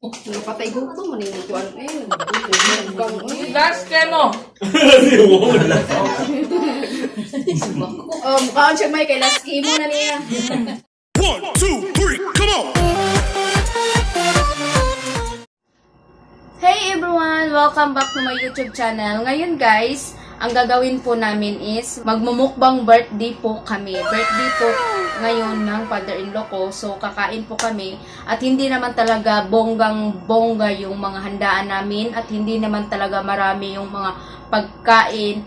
Napatay gutom man yung kuan eh. Mukbang eh. Last chemo. Oh, mukhaan siya may kay last chemo na niya. One, two, three, come on! Hey everyone! Welcome back to my YouTube channel. Ngayon guys, ang gagawin po namin is magmumukbang birthday po kami. Birthday po ngayon ng father-in-law ko. So kakain po kami at hindi naman talaga bonggang bongga yung mga handaan namin at hindi naman talaga marami yung mga pagkain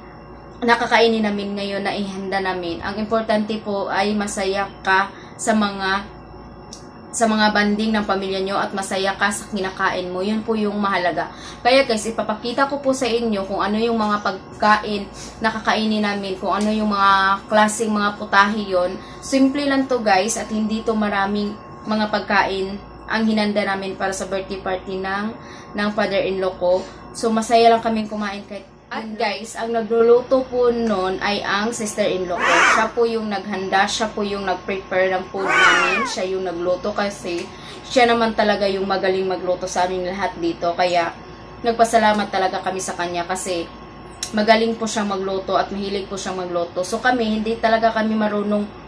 na kakainin namin ngayon na ihanda namin. Ang importante po ay masaya ka sa mga banding ng pamilya nyo at masaya ka sa kinakain mo. Yun po yung mahalaga. Kaya guys, ipapakita ko po sa inyo kung ano yung mga pagkain na kakainin namin, kung ano yung mga klaseng mga putahe yon. Simple lang to guys, at hindi to maraming mga pagkain ang hinanda namin para sa birthday party ng father-in-law ko. So masaya lang kaming kumain kahit. At guys, ang nagluluto po noon ay ang sister-in-law ko. Siya po yung naghanda, siya po yung nag-prepare ng food namin, siya yung nagluto kasi siya naman talaga yung magaling magluto sa aming lahat dito. Kaya nagpasalamat talaga kami sa kanya kasi magaling po siyang magluto at mahilig po siyang magluto. So kami, hindi talaga kami marunong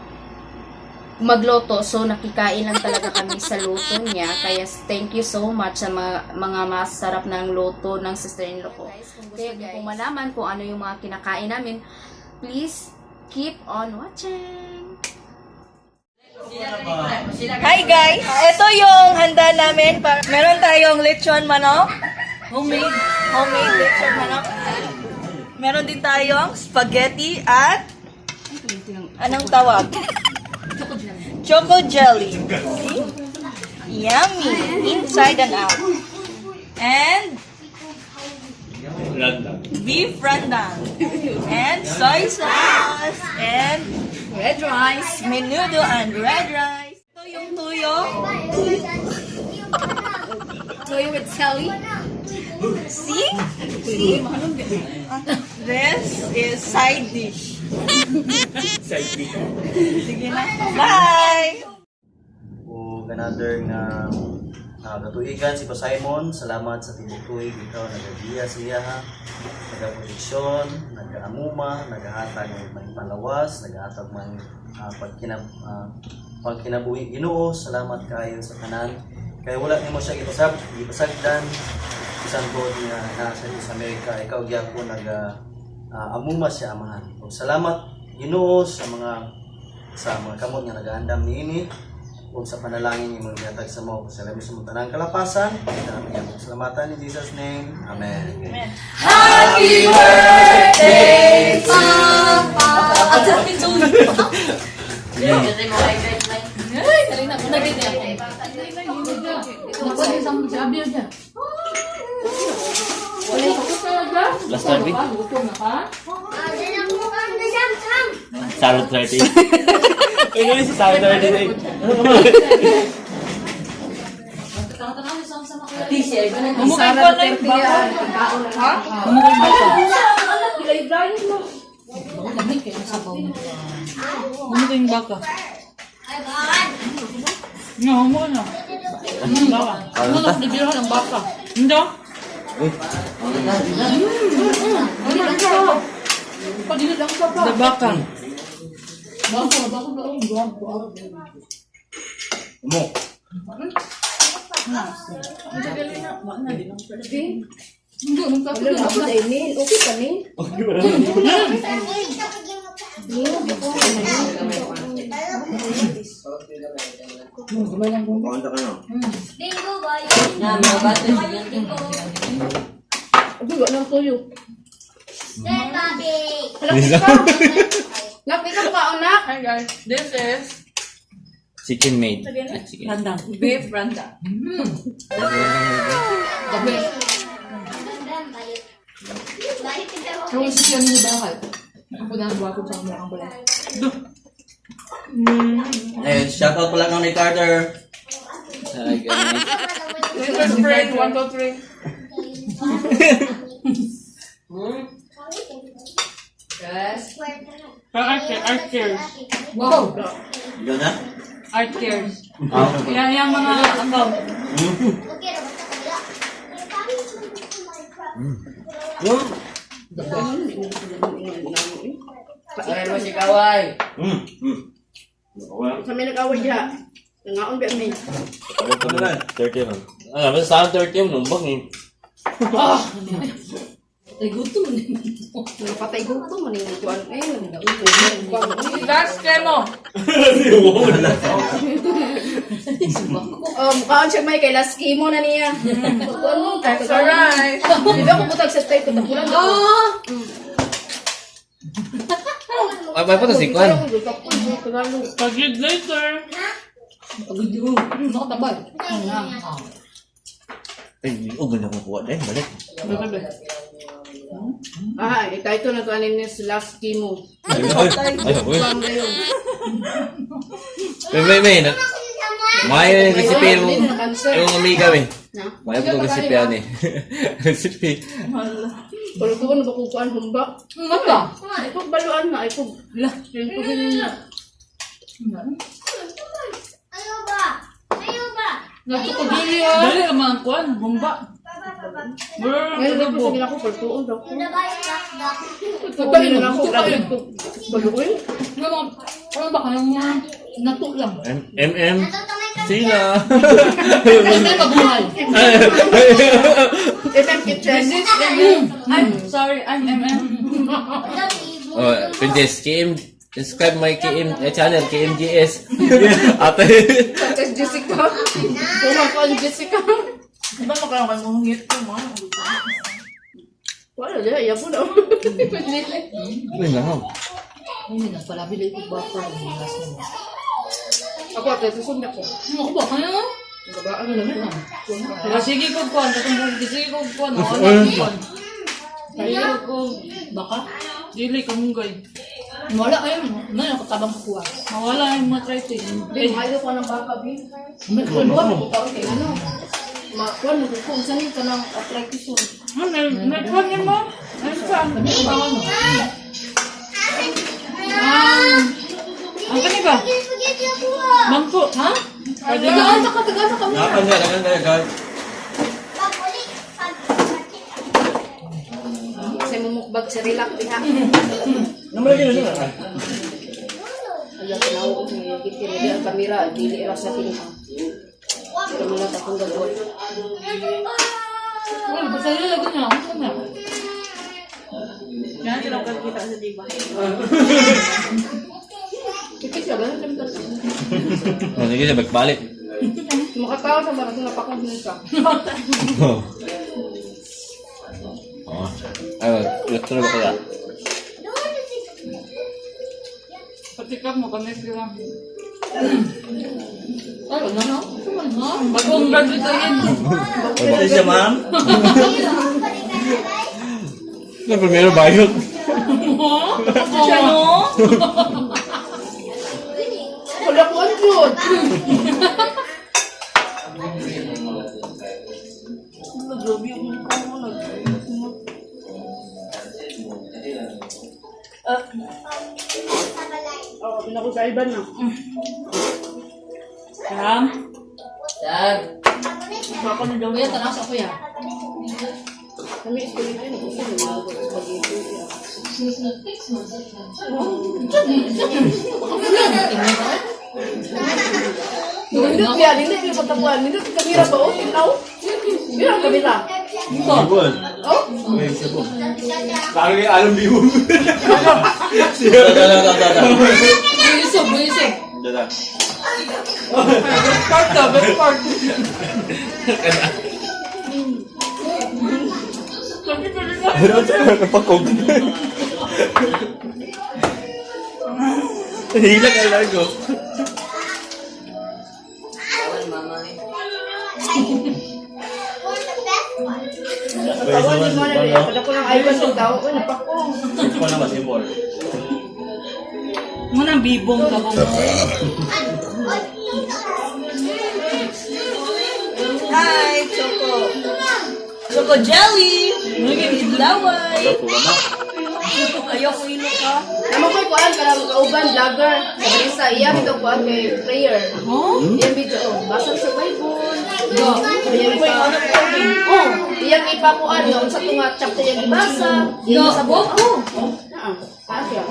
magluto. So, nakikain lang talaga kami sa luto niya. Kaya, thank you so much sa mga masarap ng luto ng sister-in-law ko. Guys, kung gusto niyo pong malaman kung ano yung mga kinakain namin, please keep on watching! Hi guys! Ito yung handa namin. Meron tayong lechon manok. Homemade. Homemade lechon manok. Meron din tayong spaghetti at anong tawag? Choco jelly. See? Yummy! Inside and out. And beef rendang. And soy sauce. And red rice. Menudo and red rice. Ito yung tuyo. Tuyo with Sally. See? See? This is side dish. Side dish. Sige na. Bye! O another nga katuigan si Pa Simon, salamat sa tibok tuig ikaw nagagiya siya ha, nagaproteksyon, nagaamuma, nagahatag ng palawas, nagahatag man pagkinabuhi Ginoo. Salamat kaayo sa tanan kay wala nimo siya gipasagdan bisan po nga naa siya sa Amerika, ikaw gyapon naga amuma siya, Amahan. Ug salamat Ginoo sa mga kamot nga nagaandam niini ug sa panalangin imong gihatag sa mo sa labi sa mong tanang kalapasan. Dami ang salamatan in Jesus name. Amen. Happy birthday, Papa! At happy to you! Last 30? Sarot 30. Ay, ganun si Sarot 30. Mumukha ko na yung baka. Ha? Ano yung baka? No, mo na. Ano baka? Ano na bibiro ng baka? Hindi. The baka. Mo. Wala ako sa email. Okay pa ni. Kumanta ka no? Wala nang tuyo. Nak, ikaw ka anak. Hi guys, this is Chicken made. Ah, chicken. Beef rendang. Eh, shout out pala kang ni Carter. Hi guys. This is friend 1 2 3. Art, art cares. Wow. Yun na? Art cares. Ah. Yan yung mga account. Ay, mo si Kaway. Mm. Sa may nag-away diha. Nangaon ba may? Ano na? 30 man. Ah, basta sa 30 mo numbang eh. Ay, gutom ni. Napatay gutom man yung kuan eh. Last chemo. Oh, mukhaon siya may kay last chemo na niya. Kuan mo Extra rice. Di ba ko butag sa tayo tapulan ako. Ay, may punta si Kwan. Pagid later. Pagid yun. Nakatabay. Ay, oh, ganda ko kuha din. Balik. Ah, ito na to anin ni last chemo. Ay, ay, ay, uy. Kuan ba yun? May, may, may. May recipe mo. Cancer. Yung amiga, may. Na? May po recipe yan eh. Recipe. Palutuan na ba kung kuan humba? Mata. Ay ko baluan na ay ko. La. Natukod. Dali ang mga kuwan. Bumba. Ngayon lang po sa gina ko palutuon daw ko. Pagkain na ako grabe ko. Baluoy. Ano ba kayong mga nato lang? M, M, M. Sina. Ay, mabuhay. MM Kitchen. I'm sorry, I'm MM. Oh, Princess, KM, subscribe my KM eh, channel, KMGS. Ate. Tapos Jessica. Kuma ko ang Jessica. Di ba makaroon kayo mahungit ko, mga? Wala diha, iya po na. Uy, langaw. Hindi na pala, bilay ko ba pa yung last mo. Ako ate, susunod ako. Ano ko ba? Kaya nga? Gabaan na lang. Sige ko kuwan, sige ko kuwan, ako na kuwan. Sige ko baka dili ka munggay. Wala ay na yung katabang kuha. Mawala yung mga try to. Di, mayo ko ng baka, bi. Kuan ba ko taon kay ano? Ma kuan mo ko unsa ni kanang arthritis mo. Ano, may kuwan niya mo? Ano sa? Ang kani ba? Mangko, ha? Tagaan sa ka, tagaan sa ka. Nakan na, nakan na, nakan. Kasi mumukbag si relax diha. Naman lagi na siya. Ala tanaw ko may kiti na ang kamera dili ra sa tinga. Pero mo lang akong gagawin. Uy, basta yun, lagi niya. Ano na? Yan, tinawag kita sa diba. Kiti siya ganun lang talaga. Oh, sige siya, balik. Makatawa sa mga napakong siya. Oh. Oh. Ay, electro ba kaya? Patikap mo kami sila. Ay, wala na. Bagong graduate na yun. Ito siya, ma'am. Na primero bayot. Siya, no? Wala ko ang jud. Grabe yung mukha mo. Oh, pinako sa iban na. Sam? Dag. Baka na daw. Kuya, tanaw sa kuya. Kami school na yun, gusto mo mga spaghetti. Nindot ya, nindot yung pagtapuan, nindot yung kamera ba? Oh, tinaw. Yun ang kamera. Ibon. Oh, Parang yung alam bihon. Da, da, da, da, da. Buisog, buisog. Da, da. Best part ka, best part. Napakog. Hila ka lang ko. katawan ni mo na rin. Kada ko lang aywan ng tao. Oh, napakong. Simple naman, simple. Muna bibong ka bong. Hi, Choco. Choco jelly. With laway. Ayoko ilo ka. Namo ko'y kuan para kauban vlogger. Sa Marisa, iya bitaw kuan kay prayer. Huh? Iya bitaw, oh, basa sa Bible. Go. Prayer sa Oh, iyang ipakuan no sa tunga chapter iyang gibasa. No, Iyang sa oh, oh. Ah, ah, siya.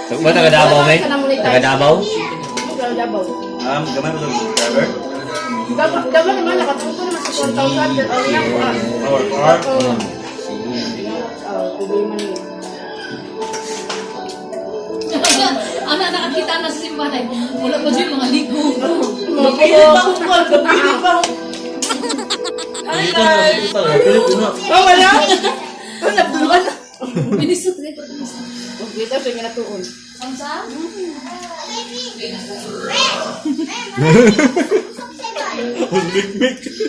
So, ba taga Davao, may? Taga Davao? Taga Davao. Gamay mo sa driver? Dapat naman nakatuto naman sa 1,000 pero ang iyang kuan. Or car? Oh, oh, problema niya. Ana, nakakita na sa simbahan ay, wala pa dyan mga ligo. Gapilit pa akong call. Gapilit pa akong. Hi guys! Oh, wala? Oh, nabduluan na. Binisot. Oh, dito siya nga natuon. Ang saan?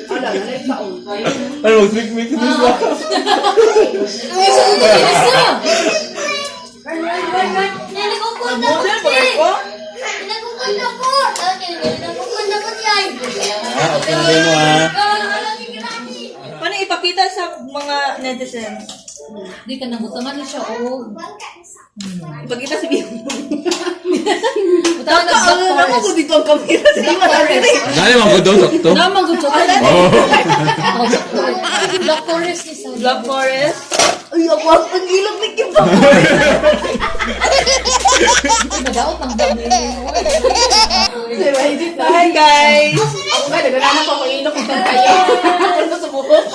Ala, nalay kaon. Ano, mag-mik-mik this ba? Binisot ito, binisot. Model pa kayo ko? Ah, okay na mo ah. Paano ipakita sa mga netizens? Di ka nabutangan na siya, oh. Ipakita sa video. Butangan na Ang Black naman ko Forest. dito ang camera sa ima na Dali man ko daw sakto. Naman ko siya. Oh. Oh, sakto. Black Forest ni sa. Black Forest. Ay, ako ang pangilog ni Kim Black Ay, madaot ang dami. Hi guys! Ako nga, naganahan ko ako ilok kung kayo. Ano sa buhok?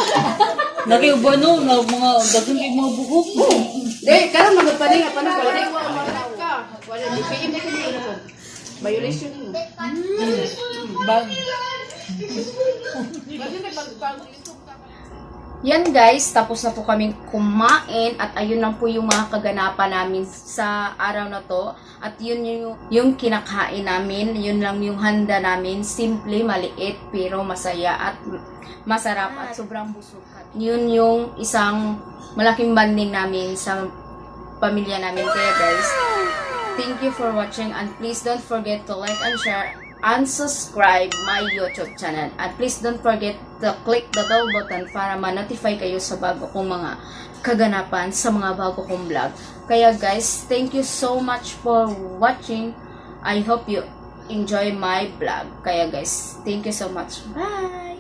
Nakiuba no, na mga dagang kay mga buhok. Di, karon magpaninga pa na wala ka. Wala di PM na kini ko. Violation mo. Bag. Yan guys, tapos na po kaming kumain at ayun lang po yung mga kaganapan namin sa araw na to. At yun yung kinakain namin, yun lang yung handa namin. Simple, maliit, pero masaya at masarap at sobrang busog. Yun yung isang malaking banding namin sa pamilya namin. Kaya guys, thank you for watching and please don't forget to like and share and subscribe my YouTube channel. And please don't forget to click the bell button para ma-notify kayo sa bago kong mga kaganapan sa mga bago kong vlog. Kaya guys, thank you so much for watching. I hope you enjoy my vlog. Kaya guys, thank you so much. Bye!